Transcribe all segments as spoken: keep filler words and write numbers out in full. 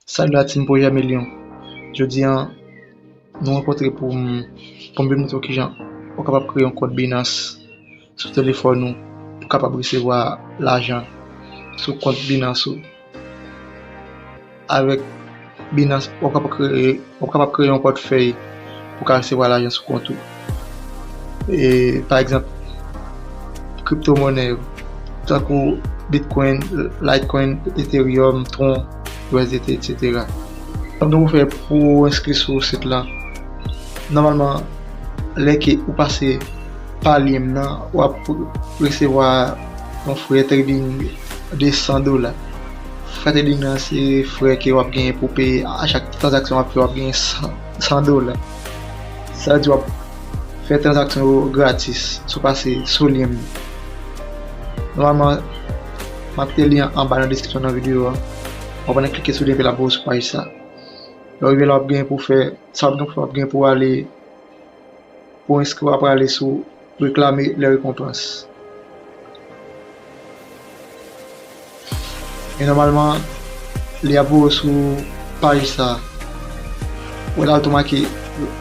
Salut la team Projet Million. Jodi a, nou rankontre pou m, pou m vin montre w kijan ou kapab kreye yon kont Binance sou telefòn ou pou kapab resevwa lajan sou kont Binance ou. Avèk Binance, ou kapab kreye, ou kapab kreye yon pòtfèy pou ka resevwa lajan sou kont ou. E, pa egzanp, kripto monè yo, tankou Bitcoin, Litecoin, Ethereum, Tron, U S D T, et cetera. Kòman pou fè pou w enskri sou sit la? Nòmalman, lè ke ou pase pa lyen m nan, w ap resevwa yon frè trading de san dola. Frè trading nan se frè ke w ap genyen pou peye a chak tranzaksyon w ap fè, w ap genyen san, san dola. Sa vle di w ap fè tranzaksyon yo gratis si w pase sou lyen m nan. Nòmalman, m ap kite lyen an anba nan deskripsyon nan videyo a. W ap annik klike sou lyen epi l ap voye w sou paj sa. Lè w rive la, w ap genyen pou fè, sa w ap genyen pou fè, w ap genyen pou ale, pou enskri, w ap ale sou réclamer les récompenses. E nòmalman, li ap voye w sou paj sa. Ou wè la, tou make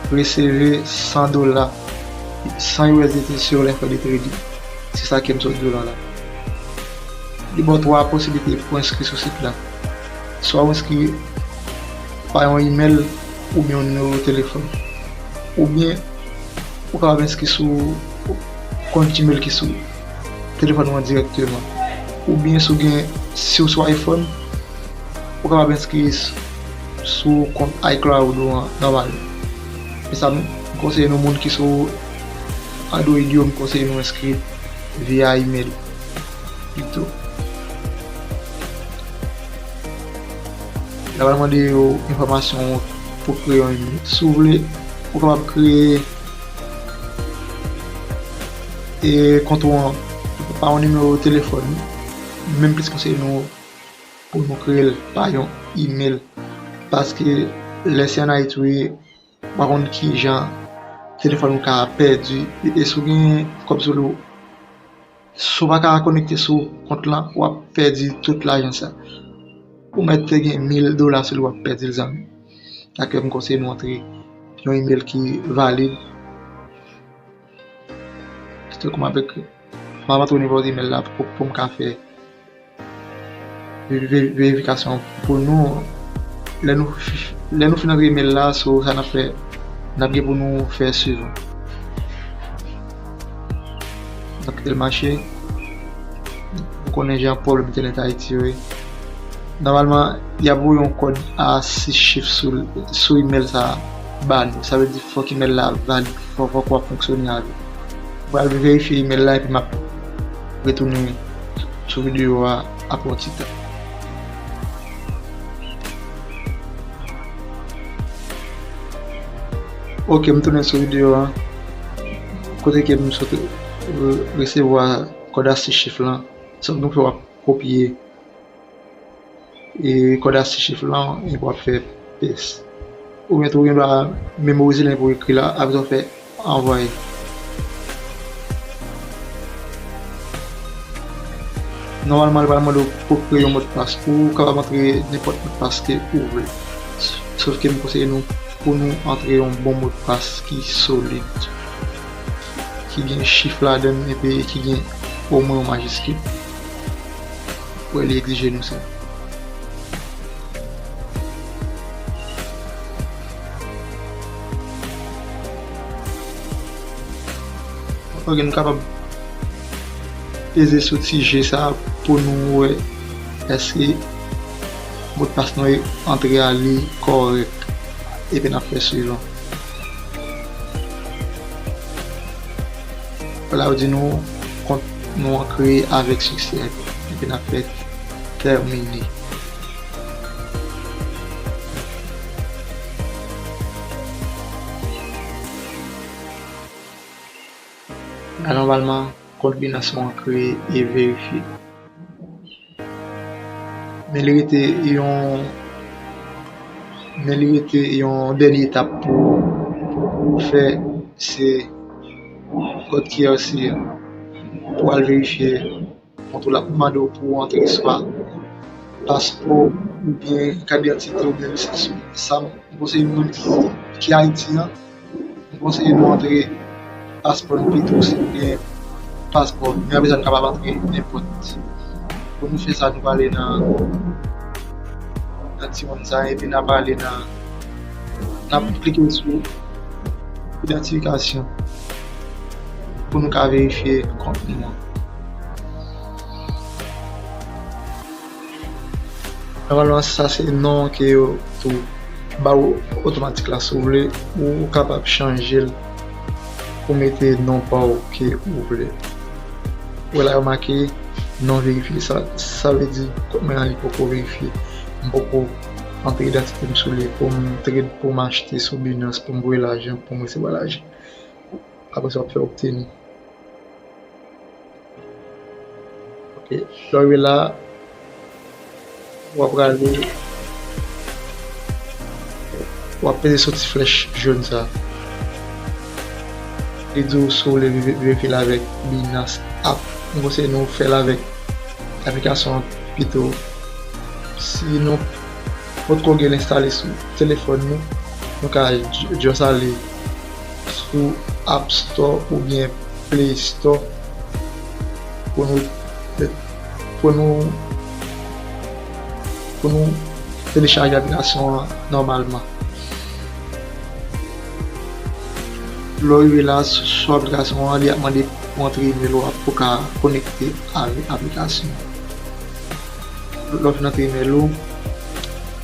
recevoir cent dollars, cent U S D T sur les frais de trading. Se sa ke m sot di w la la. Li ba w twa posiblite pou enskri sou sit la. Swa w enskri pa yon imèl oubyen yon nimewo telefòn. Oubyen ou kapab enskri sou kont Gmail ki sou telefòn ou an dirèkteman. Oubyen si w gen, si w sou iPhone, ou kapab enskri s-, sou kont iCloud ou an nòmal. Men sa m konseye nou, moun ki sou Android yo, m konseye nou enskri via imèl pito. L ap mande yo enfòmasyon pou kreye yon imèl. Si w vle, ou kapab kreye e kont ou an pa yon nimewo telefòn. Men m plis konseye nou pou nou kreye l pa yon imèl. Paske lè se ann Ayiti w ye, ou pa konn kijan telefòn ou ka pèdi. E, e si w gen kòb sou li, si w pa ka konekte sou kont lan, w ap pèdi tout lajan sa. Ou mèt te gen mil dola sou li, w ap pèdi l, zanmi. Sa ke m konseye nou antre yon imèl ki valid. Tankou m ap ekri, m ap antre nenpòt imèl la pou, pou m ka fè ve-, ve-, verifikasyon pou nou. Lè nou fi-, lè nou fin antre imèl la, so sa n ap fè, n ap gen pou nou fè swivan. N ap kite l mache. Ou konnen jan pwoblèm entènèt Ayiti yo ye. Nòmalman, y ap voye yon kòd a sis chif sou, sou imèl sa a ba nou. Sa vle di fòk imèl la valid, fò-, fòk w ap fonksyone avè l. M pral verifye imèl la epi m ap retounen sou videyo a apre yon ti tan. Ok, m tounen sou videyo a. Kote ke m sot re-, resevwa kòd a sis chif lan. Sa nou fè, w ap kopye e kòd a sis chif lan epi w ap fè pès. Oubyen tou, ou gen dwa memorize l epi w ekri la, apre sa w fè anvwaye. Nòmalman, li pral mande w pou kreye yon modpas. Ou kapab antre nenpòt modpas ke ou vle. Sòf ke m konseye nou pou nou antre yon bon modpas ki solid, ki gen chif ladan l epi ki gen omwen yon majiskil. Wè, li egzije nou sa. Ok, nou kapab peze sou ti je sa pou nou wè èske modpas nou antre a li kòrèk. Epi n ap fè swivan. Vwala, yo di nou kont nou an kreye avèk siksè. Epi n ap fè tèmine. La, nòmalman, kont Binance ou an kreye e verifye. Men li rete yon, men li rete yon dènye etap pou, pou fè, se kòd Q R C a pou al verifye kont ou. L ap mande w pou w antre swa paspò oubyen kat didantite oubyen lisans ou. Sa m konseye moun ki, ki Ayiti an, m konseye nou antre paspò nou pito, si nou gen paspò, men apre sa nou kapab antre nenpòt. Pou nou fè sa, nou prale nan, nan ti wonn sa, epi n a prale nan, n a klike sou idantifikasyon pou nou ka verifye kont nou an. Nòmalman, sa se non ke yo tou ba w otomatik la. Si w vle, ou kapab chanje l pou mete non pa w ke ou vle. Ou wè la, yo make non verifye. Sa, sa vle di, kont mwen an, li poko verifye. M poko antre idantite m sou li pou m trade, pou m achte sou Binance, pou m voye lajan, pou m resevwa lajan. Apre sa, w ap fè obteni. Ok, lè w rive la, w ap prale, w ap peze sou ti flèch jòn sa. Li di w si w vle ve-, verifye l avèk Binance app. M konseye nou fè l avèk aplikasyon an pito. Si nou potko gen l enstale sou telefòn nou, nou ka ju-, just ale sou App Store oubyen Play Store pou nou, pou nou, pou nou telechaje aplikasyon an nòmalman. Lè w rive la, sou, sou aplikasyon an, li ap mande pou antre imèl ou a pou w ka konekte avèk aplikasyon an. Lè w fin antre imèl ou,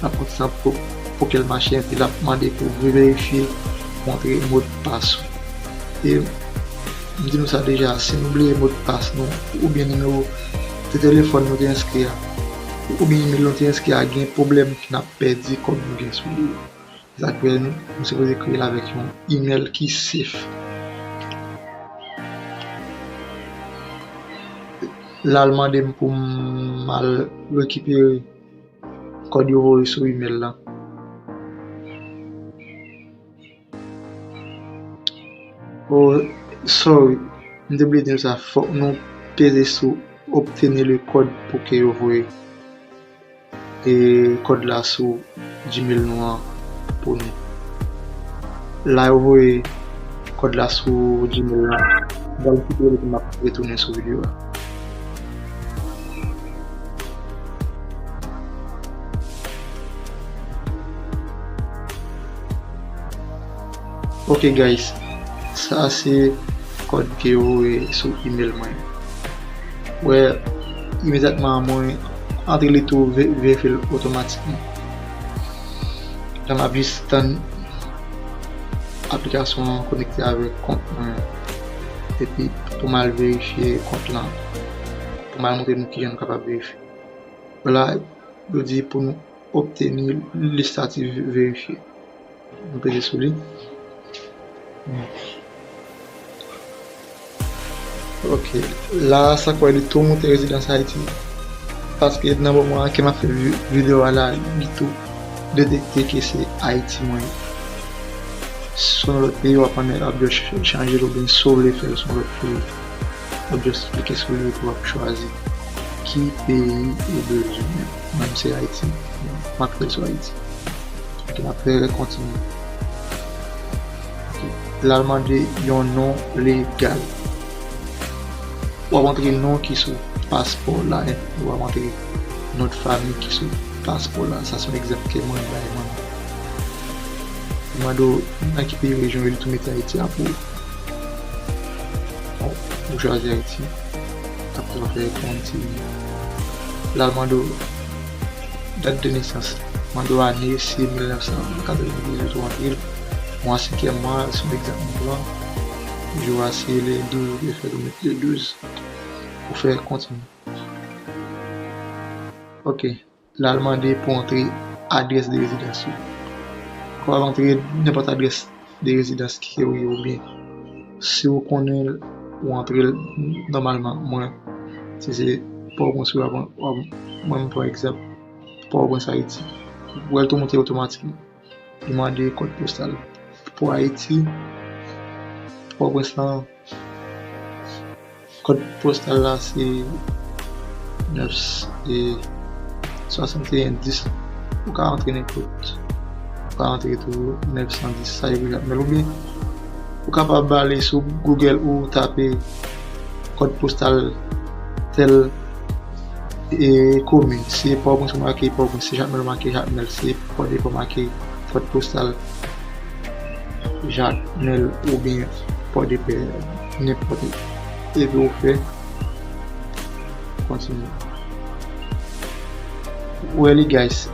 l ap pran ti tan pou, pou ke l mache, epi l ap mande pou verifye pou antre modpas ou. E m di nou sa deja, si nou bliye modpas nou, oubyen nimewo te telefòn nou te enskri a, oubyen imèl nou te enskri a, gen pwoblèm ke n ap pèdi kòb nou gen sou li yo. Sa k fè nou, nou sipoze kreye l avèk yon imèl ki safe. La, l mande m pou m al rekipere kòd yo voye sou imèl la. Oh, sorry, m te bliye di nou sa, fòk nou peze sou obtenir le code pou ke yo voye e kòd la sou Gmail nou an pou nou. La yo voye kòd la sou Gmail la. M pral kite l epi m ap retounen sou videyo a. Ok guys, sa se kòd ke yo voye sou email mwen. Wè, imedyatman mwen antre li tou ve-, verifye l otomatikman. La m ap jis tann aplikasyon an konekte avèk kont mwen. Epi pou m al verifye kont lan. Pou m al montre nou kijan nou kapab verifye. Vwala, yo di pou nou obtenir le statut vérifié. Nou peze sou li. Ok. La, sa kwè li tou moute rezidans Ayiti. Paske nan moman an ke m ap fè vi-, videyo a la, li tou detekte ke se Ayiti mwen ye. Si w nan lòt peyi, w ap ann, w ap just ch-, chanje l, oubyen si w vle fè l sou yon lòt peyi, w ap just klike sou li epi w ap chwazi ki peyi ou bezwen. Mwen, se Ayiti. M ap fè l sou Ayiti. Ok, m ap fè kontinye. Ok. La, l mande yon non legal. W ap antre non ki sou paspò la, epi w ap antre non de fanmi ki sou paspò la. Sa se yon egzanp ke mwen bay mwen. Li mande w nan ki peyi, rejyon, li tou mete Ayiti a pou ou. Bon, ou chwazi Ayiti. Apre w fè kontinye. La, l mande w dat de nesans. Mande w ane, si mil nèf san katrevenndizwit ou antre l. Mwa, senkyèm mwa, si yon egzanp m pran. Jou a, si le douz ou te fèt, ou met le douz. Ou fè kontinye. Ok. La, l mande pou antre adrès de rezidans ou. Ou kapab antre nenpòt adrès de rezidans ke w ye oubyen si w konnen l, ou antre l nòmalman. Mwen, si se Pòtoprens ou ap, w ap, mwen, m pran egzanp Pòtoprens, Ayiti. Ou wè l tou moute otomatikman. Li mande kòd postal pou Ayiti. Pòtoprens lan, kòd postal la se nèf, e, swasanteyen dis. Ou ka antre nenpòt. Ou ka antre tou nèf san dis, sa yo deja. Men oubyen, ou kapab ale sou Google ou tape kòd postal tèl e komin. Si e Pòtoprens ou make Pòtoprens, si Jakmèl ou make Jakmèl, si e Fòdepè ou make kòd postal Jakmèl oubyen Fòdepè, nenpòt. Epi ou fè kontinye. Ou wè li, guys,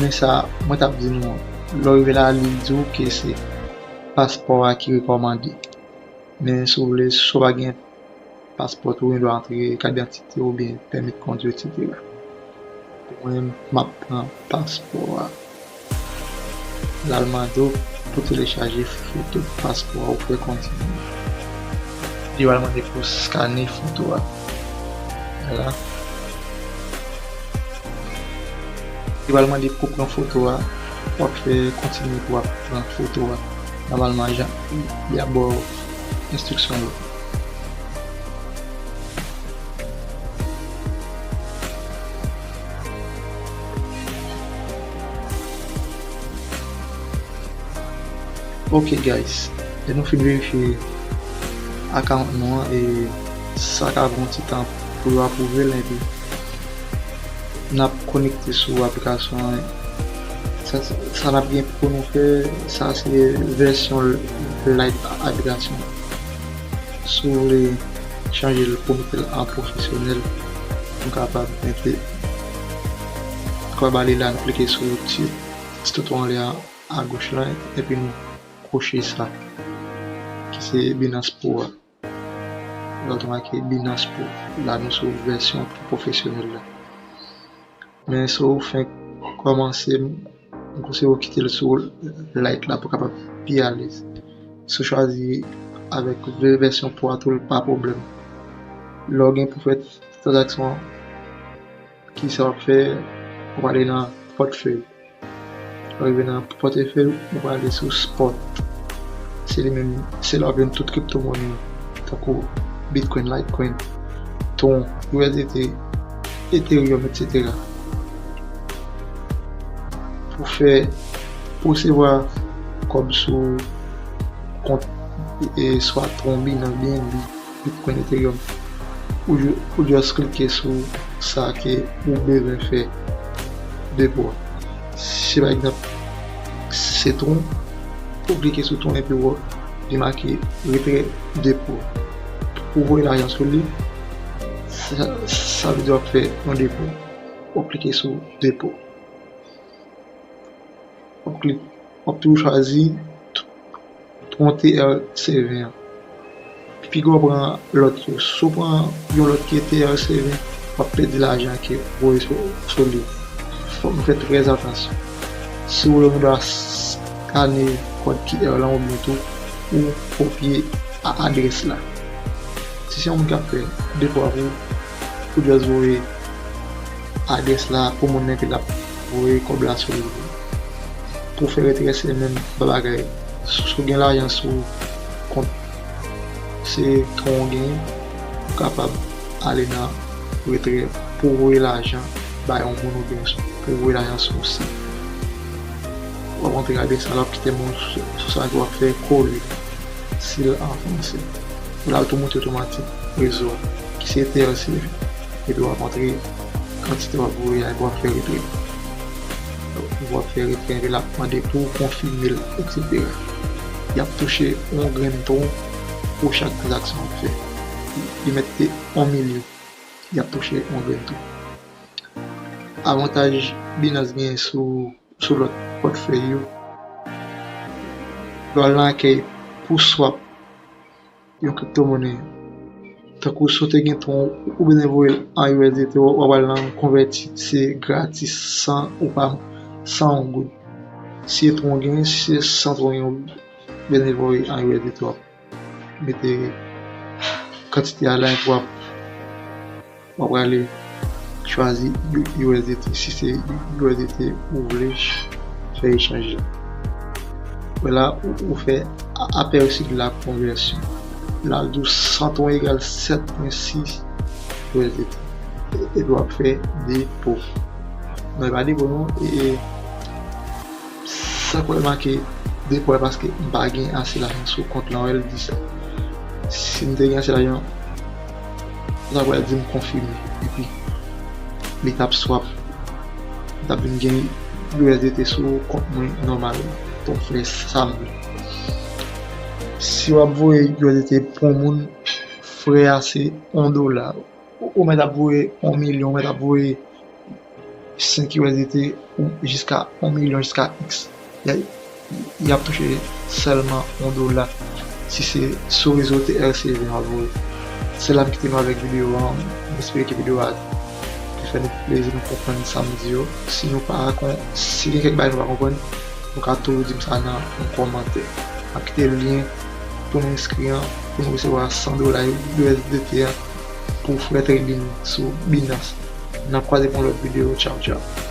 men sa mwen t ap di nou an. Lè w rive la, li di w ke se paspò a ki rekòmande. Men si w vle, si w pa gen paspò tou, ou gen dwa antre kat didantite oubyen pèmi kondwi, etsetera. Mwen menm, m ap pran paspò a. L al mande w pou telechaje foto paspò a, ou fè kontinye. Li pral mande pou skane foto a. Vwala. Li pral mande pou pran foto a. W ap fè kontinye pou w ap pran foto a. Nòmalman, jan li ap ba w enstriksyon yo. Ok, guys, lè nou fin verifye account nou an, e sa ka pran yon ti tan pou yo apwouve l, epi n ap konekte sou aplikasyon an. Sa, sa n ap gen pou nou fè, sa se vèsyon light aplikasyon an. Si w vle chanje l pou mete l an pwofesyonèl, nou kapab mete, nou kapab ale la, nou klike sou ti, ti touton anlè a, agoch la, epi nou koche sa, ki se Binance Pro a. Lè w te make Binance Pro, la nou sou vèsyon pwofesyonèl la. Men si w fenk kòmanse, m konseye w kite l sou light la pou w kapab pi alèz. Si w chwazi avèk vè-, vèsyon Pro a tou, pa pwoblèm. Lè w gen pou fè tranzaksyon, ki sa w ap fè, w prale nan pòtfèy. Lè w rive nan pòtfèy, ou prale sou spot. Se li menm, se la w ap jwenn tout kriptomonnen, tankou Bitcoin, Litecoin, Tron, U S D T, Ethereum, etsetera. Pou fè, pou resevwa kòb sou kont, e, swa Tron, Binance, B N B, Bitcoin, Ethereum, ou ju-, ou just klike sou sa ke ou bezwen fè depo a. Si pa egzanp, se Tron, ou klike sou Tron epi ou, li make retrè depo. Ou voye lajan sou li, sa, sa vle di w ap fè yon depo. Ou klike sou depo. W ap klik, w ap toujou chwazi Tron T R C ven an. Piga w pran lòt yo. Si w pran yon lòt ki T R C ven, w ap pèdi lajan ke w voye sou, sou li. Fòk nou fè trè atansyon. Si w vle, w gen dwa skane kòd Q R lan oubyen tou ou kopye a-, adrès la. Si se yon moun k ap fè depo a pou ou, ou just voye adrès la pou moun nan epi l ap voye kòb la sou li. Pou fè retrè se menm bagay. Si w gen lajan sou kont, se Tron w genyen, ou kapab ale nan retrè pou voye lajan bay yon moun oubyen pou voye lajan sou site. W ap antre adrès la, l ap kite moun sou, sou sa ke w ap fè kole, si l an fransè. La, l tou moute otomatik rezo a, ki se T R C V. Epi w ap antre kantite w ap voye a, epi w ap fè retrè. W ap fè retrè, epi l ap mande pou w konfime l, etsetera. Y ap touche yon grenn Tron pou chak tranzaksyon w ap fè. Li mèt te yon milyon, y ap touche yon grenn Tron. Avantaj Binance genyen sou, sou lòt pòtfèy yo, lè w al nan akèy pou swap yon kriptomonnen, tankou si w te gen Tron ou bezwen voye l an U S D T, w ap al nan konvèti, se gratis, san ou pa, san yon goud. Si se Tron w genyen, si se san Tron w genyen, ou bezwen voye an U S D T, w ap mete kantite a la epi w ap, w ap prale chwazi U-, U S D T, si se U S D T ou vle fè echanj la. Wè la, ou, ou fè a-, apèsi de la konvèsyon. La, l di w san Tron egal sèt pwen sis U S D T. E, epi w ap fè depo. Non, e pa depo non, e, e, Sa k wè make de pwen paske m pa gen ase lajan sou kont lan, wè l di sa. Si m te gen ase lajan, sa k wè l di m konfime. Epi, li t ap swap. M t ap vin gen U S D T sou kont mwen nòmal. Pou m fè sa m vle. Si w ap voye U S D T pou yon moun, frè a se yon dola. Ou, ou mèt ap voye yon milyon, ou mèt ap voye senk U S D T ou jiska yon milyon, jiska X. Y a, y ap touche sèlman yon dola si se sou rezo T R C V w ap voye. Se la m kite nou avèk videyo an. M espere ke videyo a te fè nou plezi, nou konprann sa m di yo. Si nou pa kon, si gen kèk bagay nou pa konprann, nou ka toujou di m sa nan yon kòmantè. M ap kite lyen pou nou enskri an, pou nou resevwa san dola U S D T an pou frè trading sou Binance. N ap kwaze pou yon lòt videyo. Tchaw, tchaw.